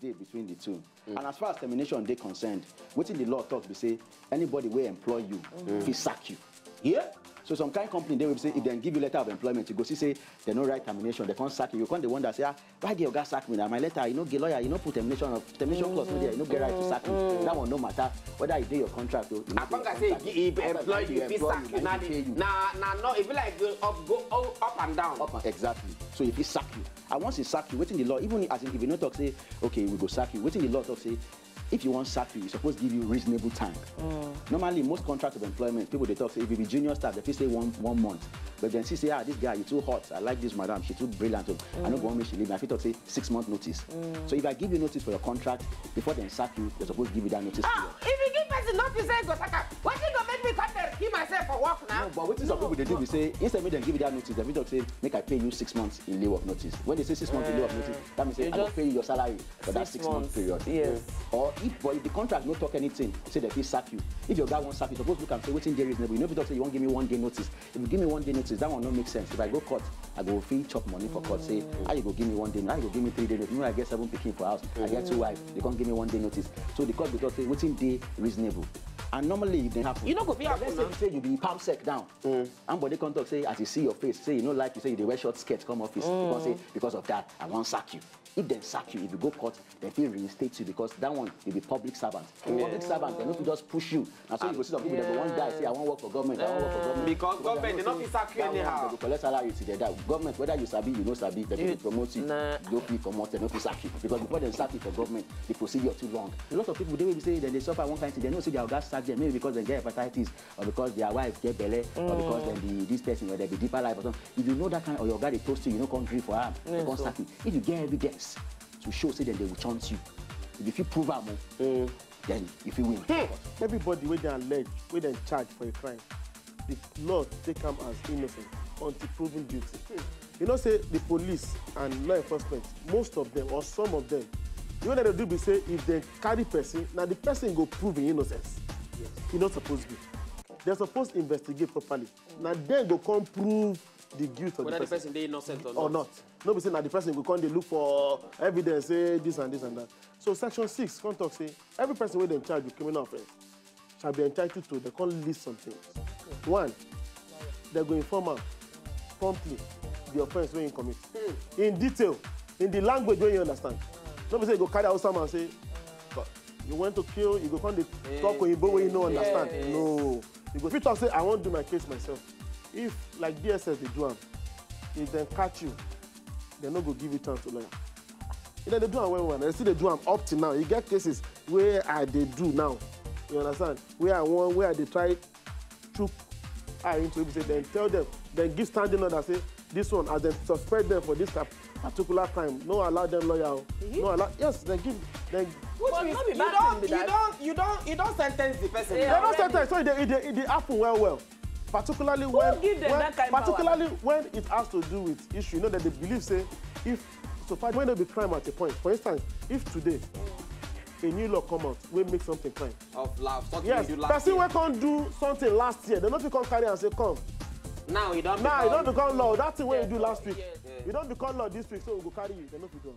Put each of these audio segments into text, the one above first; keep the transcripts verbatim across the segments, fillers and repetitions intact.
dey between the two. And as far as termination dey concerned, wetin the law talk be say anybody wey employ you fit sack you. Yeah. So some kind company dey wey be say if dem give you letter of employment, you go see say dem no write termination, dem come sack you. You come dey wonder say, ah, why the oga sack me? Na my letter, you no get lawyer, you no put termination of termination clause no there, you no get right to sack me. That one no matter whether e dey your contract o. I come say he employ you, fit sack you. Na na no, e be like go up, go up and down. Up and, exactly. So if he sack you, and once he sack you, wetin the law, even as in, if you no talk say, okay, we go sack you, wetin the law talk say, if you wan sack you, e suppose give you reasonable time. Normally, most contract of employment, people dey talk say if you be junior staff, dem fit say one one month. But dem see say, ah, this guy, you too hot. I like this madam. She too brilliant. Oh. I no go want make she leave me. I fit talk say six month notice. So if I give you notice for your contract, before dem sack you, dem suppose give you that notice period. Ah, if you give person notice, say go sack am. Wetin go make me come there, kill myself for work now? No, but wetin some people dey do be say, instead make dem give you that notice, dem fit talk say, make I pay you six months in lieu of notice. When dem say six months in lieu of notice, that means say I go pay you your salary for that six month period. Yes. Or if, but if the contract no talk anything, say dem fit sack you. If your guy wan sack you, suppose look am say wetin dey reasonable. You no fit talk say you wan give me one day notice. If you give me one day notice, that one no make sense. If I go court, I go fit chop money for court. Say, how you go give me one day? How you go give me three day notice? When I get seven pikin for house, I get two wife. They come give me one day notice. So the court go talk say wetin dey reasonable. And normally, if dem happen, you no go fit happen. Let's say you be palm sec down. And body come talk say, as you see your face, say you no like, you say you dey wear short skirt come office. You come say, because of that, I wan sack you. If dem sack you, if you go court, dem fit reinstate you because that one, you be public servant. Public servant, dem no fit just push you. Na so you go see some people, dem go wan die, say, I wan work for government, I wan work for government. Because government, dem no fit sack you anyhow. Dem go collect salary till dem die. Government, whether you sabi, you no sabi, dem go promote you. You no fit comot, dem no fit sack you. Because before dem sack you for government, the procedure too long. A lot of people dey wey be say dem dey suffer one kind thing, dem know say their oga sack dem, maybe because dem get hepatitis, or because their wife get belle, or because dem be this person, or dem be deeper life or something. If you know that kind, or your oga dey toast you, you no come gree for am, dem come sack you. If you get evidence to show say dem dey chaunt you, if you fit prove am o, then you fit win. Everybody wey dey alleged, wey dem charge for a crime, the law take am as innocent until proven guilty. You know say the police and law enforcement, most of them or some of them, the way dem dey do be say if dem carry person, na the person go prove im innocence. E no suppose be. Dem suppose investigate properly. Na dem go come prove the guilt of the person. Whether the person dey innocent or not. No be say na the person go come dey look for evidence, say this and this and that. So section six come talk say every person wey dem charge with criminal offence shall be entitled to, dem come list some things. One, dem go inform am promptly the offence wey he commit in detail, in the language wey you understand. No be say you go carry Hausa man say, "But you went to kill," you go come dey talk oyinbo wey you no understand. No. You go fit talk say, "I wan do my case myself." If, like, D S S dey do am, if dem catch you, dem no go give you chance to lawyer. If dem dey do am well well, dem still dey do am up till now. E get cases wey I dey do now, you understand, wey I wan, wey I dey try chook eye into, be say dem tell dem, dem give standing order say this one, as dem suspect dem for this particular crime, no allow dem lawyer o. No allow, yes, dem give dem. Which means you don, you don, you don, you don sentence the person. Dem don sentence, so e dey, e dey, e dey happen well well. Particularly when, particularly when it has to do with issue, you know that they believe say if, so far when no be crime at a point. For instance, if today a new law come out wey make something crime. Of law, something you do last year. Yes, person wey come do something last year, dem no fit come carry am say come. Now e don become law. That thing wey you do last week, e don become law this week, so we go carry you. Dem no fit do am.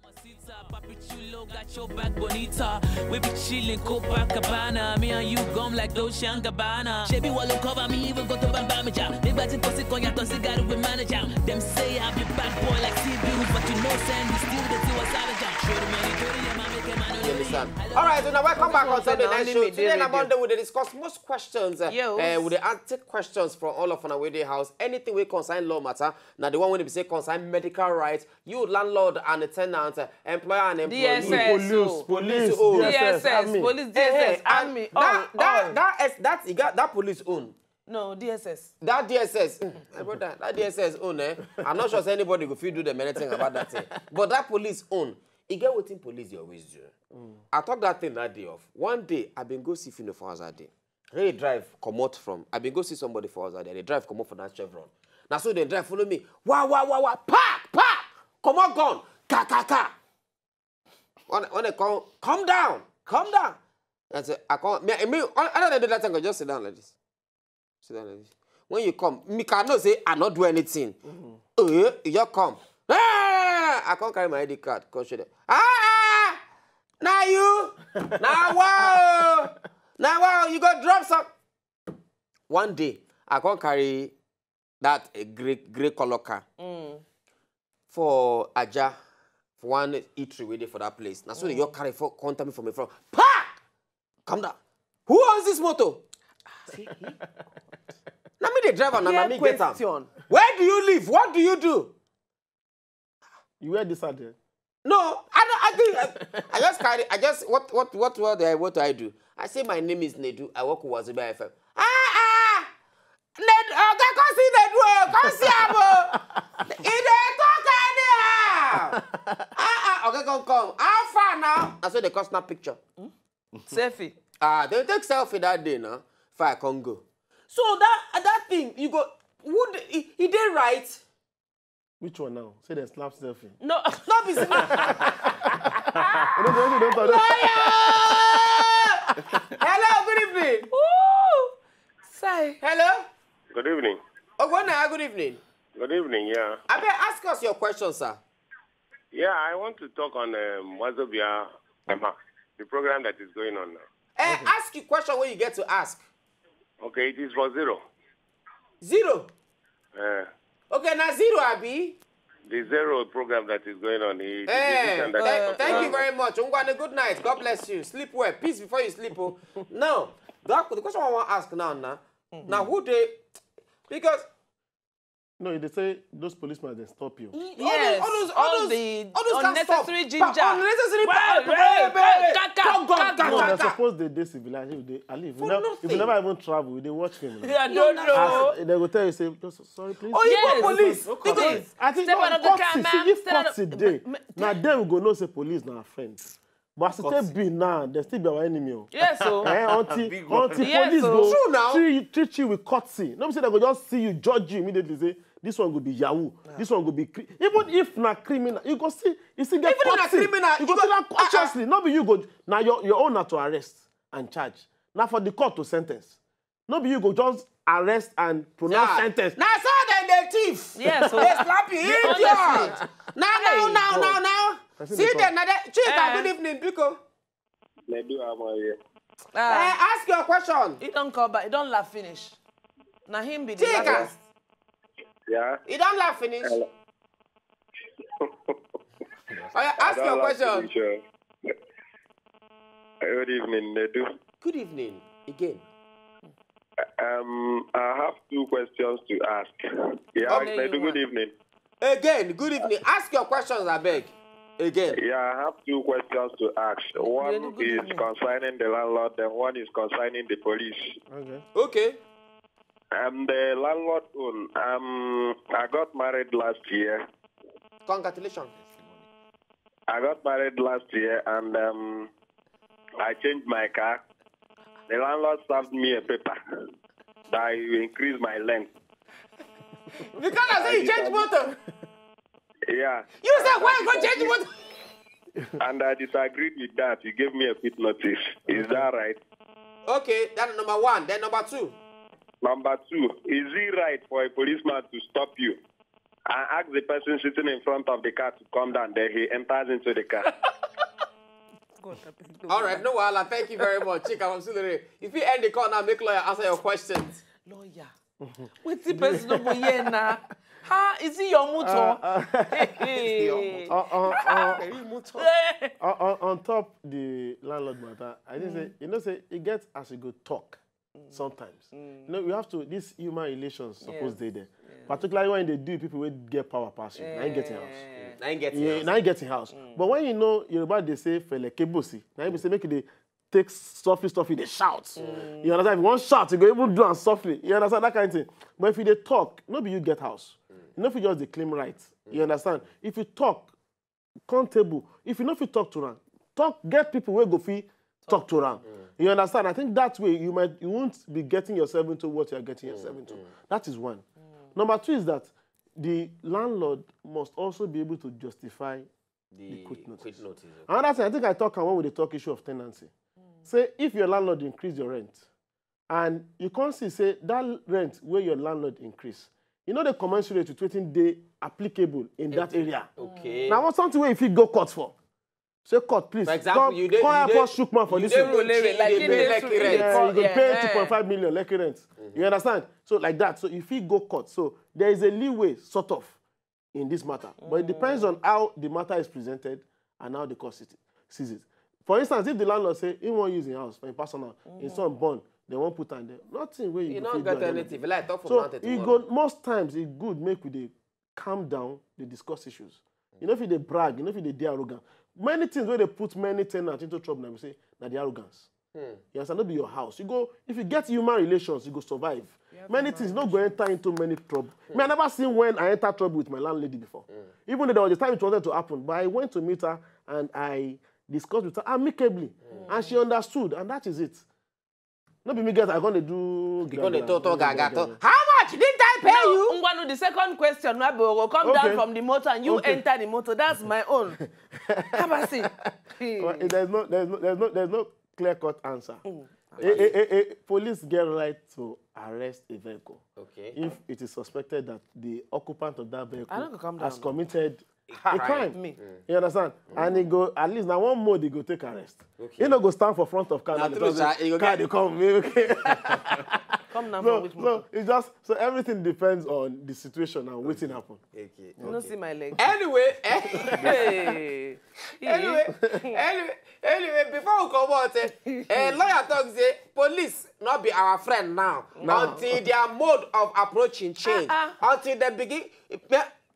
Mamacita, papi chulo, got your back bonita. We be chillin' Copacabana. Me and you gum like Dolce and Gabbana. Shebi wọ́n ló cover me, even go to Bambamija. Nígbà tí kò sí kan yàtọ̀ sí Gary with manager. Dem say I be bad boy like C B, but you know send me still the two savage. Show the money, throw the yam, make a man on the Understand? All right, so now welcome back on Sunday Night Show. Today na Monday, we dey discuss most questions. Uh, uh, we dey ask, take questions from all of una wey dey house. Anything wey concern law matter, na the one wey be say concern medical rights, you landlord and tenant, uh, employer and employee. D S S, police, police, D S S, army. Police, D S S, army. That, that, that, that, that police own. No, D S S. That D S S, mm, my brother, that D S S own, eh? I'm not sure say anybody go fit do them anything about that thing. But that police own, e get wetin police dey always do. I talk that thing that day of. One day, I been go see Fino for house that day. He drive comot from, I been go see somebody for house that day. They drive comot for that Chevron. Na so dem drive follow me. Wa, wa, wa, wa, park, park, comot gun, ka, ka, ka. When, when they come, come down, come down. I say, I come, me, me, all, all they do that time, go just sit down like this. Sit down like this. When you come, me can know say I not do anything. Oh, yeah, you just come. Ah, I can't carry my I D card. Come show them. Ah, ah, now you, now wow, now wow, you go drop some. One day, I can't carry that a gray gray color car for Aja, for one eatery waiting for that place. Now so they just carry for contact me from in front. Pa! Come down. Who owns this motor? Now me the driver, now, now me get am. Where do you live? What do you do? You wear this hat there? No, I don't. I, do, I, I just carry. I just what what what what do I what do I do? I say my name is Nedu. I work with Wazobia F M. Ah ah, Nedu, okay, come see Nedu. Oh, come see am. Oh. He dey talk anyhow. Ah ah, okay, come come. How far now? I saw the customer picture. Selfie. Ah, they take selfie that day now. Fire come go. So that that thing you go. Would he, he dey right? Which one now? Say they snap selfie. No. No be say. You know, you don't talk. Hello, good evening. Say. Hello. Good evening. Ogbonna, good evening. Good evening, yeah. Abeg ask us your question, sir. Yeah, I want to talk on um, Wazobia Emma, the program that is going on now. Eh, ask you question wey you get to ask. Okay, it is for zero. Zero. Uh, Okay, na zero abi. The zero program that is going on. He, the Eh, musician that thank, is thank you performing. Very much. Ngwane, good night. God bless you. Sleep well. Peace before you sleep. Oh. Now, doc, the question I want to ask now, now, now who they, because No, they say those policemen they stop you. Yes, all those, all all those, the all those can stop. unnecessary But ginger. Unnecessary Well, pa- well, pa- kaka, Come, come, kaka. come, No, come, they're come. Supposed they they civilized. If they, Ali, if you For never, if you nothing. Never even travel, they watch film. I don't know. Ask, they go tell you say, just sorry, please. Oh, you Yes. go police. Look Because at this. I think Step on out of the courtesy, car, see, ma'am. if Step out of courtesy the- day, ma- now then we go know say police now friend. But as it take be now, they still be our enemy. Oh. Yes, so. Eh, until Big one. until Yes, police so. go True now. treat you, treat you with courtesy. No be say they go just see you, judge you immediately. Say this one go be yahoo. This one go be cri- even if na criminal, you go see you see get Even if na courtesy. Criminal, You you go see go- that consciously. No be you go now your your own na to arrest and charge. Now for the court to sentence. No be you go just arrest and pronounce Yeah. sentence. Na so dem dey thief. Yes, so. They slap you, Honestly. Idiot. Now, now, Hey, now, God. now, now. Person See dey them, come. now they, Chika, Eh. Good evening, Biko. Nedu Amaye. Uh, ask your question. He don't come back. He don't laugh finish. Now him be the Chika, last. Yeah. You don't laugh finish. Hello. Oh, yeah, ask your question. Good evening, Nedu. Good evening again. Um, I have two questions to ask. Yeah, Okay, Nedu, you good want- evening. Again, good evening. Ask your questions, I beg. Again. Yeah, I have two questions to ask. One Nedu, good is evening. Concerning the landlord, and one is concerning the police. Okay. Okay. Um, the landlord own. Um, I got married last year. Congratulations. I got married last year, and um, I changed my car. The landlord served me a paper that I will increase my length. Because I say you change motor. Yeah. You say why you go change motor? And I disagreed with that. He gave me a quit notice. Is that right? Okay, that's number one. Then number two. Number two, is it right for a policeman to stop you and ask the person sitting in front of the car to come down? Then he enters into the car. God, I beg, no. All right, no wahala. Thank you very much, Chika from Sulere. If you end the call now, make lawyer answer your questions. Lawyer. Wetin person no go hear na? Ha, is it your motor? Uh, uh, Hey, hey. on, on, on, Hey, motor. on, on, on top the landlord matter, I think say you know say it gets as you go talk sometimes. You know, you have to this human relations suppose Yes. dey there. Particularly when they do people wey get power pass you, na him get in house. Now you get Yeah, it. na him get in house. But when you know Yoruba, they say fele kebosi. Now you say make they take softly, softly, they shout. You understand? If you want shout, you go even do am softly. You understand that kind of thing. But if you dey talk, no be you get house. You know if you just dey claim right. You understand? If you talk, come table. If you no fit talk to am, talk get people wey go fit talk to am. You understand? I think that way you might you won't be getting yourself into what you are getting yourself into. That is one. Number two is that the landlord must also be able to justify The quit notice. Quit notice. Okay. Another thing, I think I talk about when we dey talk issue of tenancy. Say if your landlord increase your rent, and you come see say that rent where your landlord increase, you know they commensurate with wetin dey applicable in that area. Okay. Now, what something where if you go court for, say court, please. For example, come, you dey- come you help dey- us shook mouth for you this dey thing. routine, Like, you you dey dey pay sue- Lekki you rent. dey Yeah, you go Yeah, pay yeah. two point five million Lekki rent. You understand? So like that. So if you go court, so there is a leeway sort of in this matter, but it depends on how the matter is presented and how the court sees it. Sees it. For instance, if the landlord say he wan use him house for him personal, his son born, they wan put am there. Nothing wey you You go no fit get do at the end of anything. the If you like, talk for So now till you tomorrow. go most times it good make we dey calm down, dey discuss issues. You know if you dey brag, you know if you dey dey arrogant. Many things wey dey put many tenants into trouble, na be say na the arrogance. You understand? No be your house. You go if you get human relations, you go survive. Many things no go enter into many trouble. Me, I never seen when I enter trouble with my landlady before. Even though there was a time it wanted to happen, but I went to meet her and I discussed with her amicably, and she understood, and that is it. No be me get I gonna do. You gonna talk, talk, gaga, talk. How much didn't I pay you? Ngwanu, the second question, no, go come down Okay. From the motor and you Okay. Enter the motor. That's my own. Kabasi. Well, there's no, there's no, there's no, there's no clear-cut answer. A, a, a, a police get right to arrest a vehicle Okay. if it is suspected that the occupant of that vehicle I don't go come has down. Committed a Crime. crime. Me. You understand? And he go at least now one more they go take arrest. Okay. He no go stand for front of car. Na Now true, because sir. He go car get- they come. Okay. Come now so, from which so motor? It's just so everything depends on the situation and wetin happen. Okay. You no see my leg. Anyway, eh, Hey. anyway, anyway, anyway, before we come out, eh, eh, lawyer talk say police not be our friend now No. until their mode of approaching change. Ah, Until they begin, eh,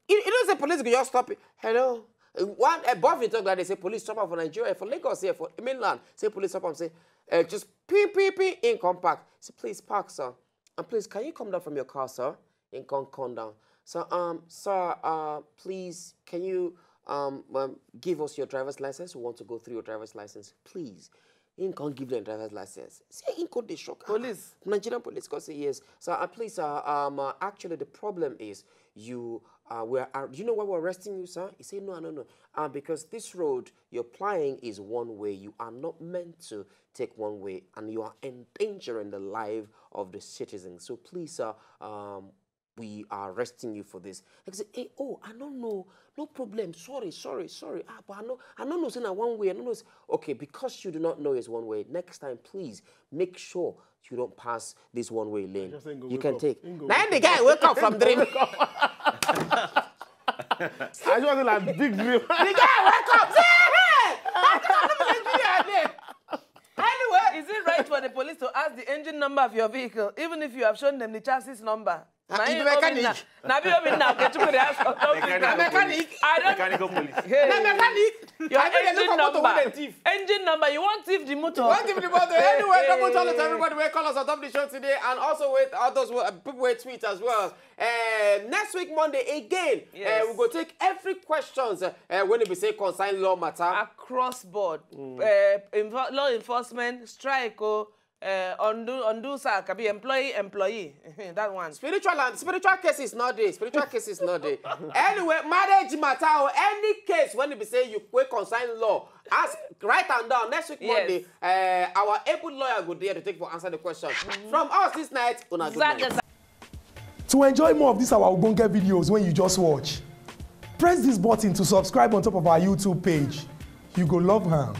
you, you know say police go just stop it. Hello, eh, one above it talk like they say police stop am for Nigeria, for Lagos here, for mainland. Say police stop am, say eh, just ping ping ping in come park. Say please park, sir, and please can you come down from your car, sir? In come come down. So um, sir, uh, please can you um, um give us your driver's license? We want to go through your driver's license, please. In come give them driver's license. Say in come dey shock. Police. Nigerian police come say yes. So uh, please, uh, um, uh, actually the problem is you uh, were. Uh, do you know why we're arresting you, sir? He said no, I don't know. Uh, because this road you're plying is one way. You are not meant to take one way, and you are endangering the life of the citizens. So please, sir, um, we are arresting you for this. Like I say, hey, oh, I don't know. No problem. Sorry, sorry, sorry. Ah, but I know, I don't know. Say na one way. I don't know. Say, okay, because you do not know it's one way. Next time, please make sure you don't pass this one way lane. Just say, "Go You wake can up. Take. Go Now wake the up. Guy wake up from dream. I just like big dream. The guy wake up. Say, hey, hey. That kind of Nigeria dey. Anyway, Is it right for the police to ask the engine number of your vehicle, even if you have shown them the chassis number? Ah, Na you him the open mechanic. Na na be open now. Get to the house. Na mechanic. I don't. Mechanical police. Hey. Na mechanic. Your I mean, they engine look for motor number. Wey they thief. Engine number. You want thief the motor? What if the motor? Hey, Anyway, double hey. Shout out to everybody wey call us on top of the show today, and also with others who uh, people wey tweet as well. Uh, next week Monday again, Yes. uh, we go take every questions uh, uh, when it be say concern law matter. Across board, uh, enfor- law enforcement, strike, oh, uh, undo undo sack, abi employee employee. That one. Spiritual and spiritual cases not there. Spiritual cases not there. Anyway, marriage matter or any case when it be say you wey concern law, ask, write am down. Next week Yes. Monday, uh, our able lawyer go there to take for answer the question. From us this night, una good night. Zaga To enjoy more of these our ogbonge videos when you just watch, press this button to subscribe on top of our YouTube page. You go love am.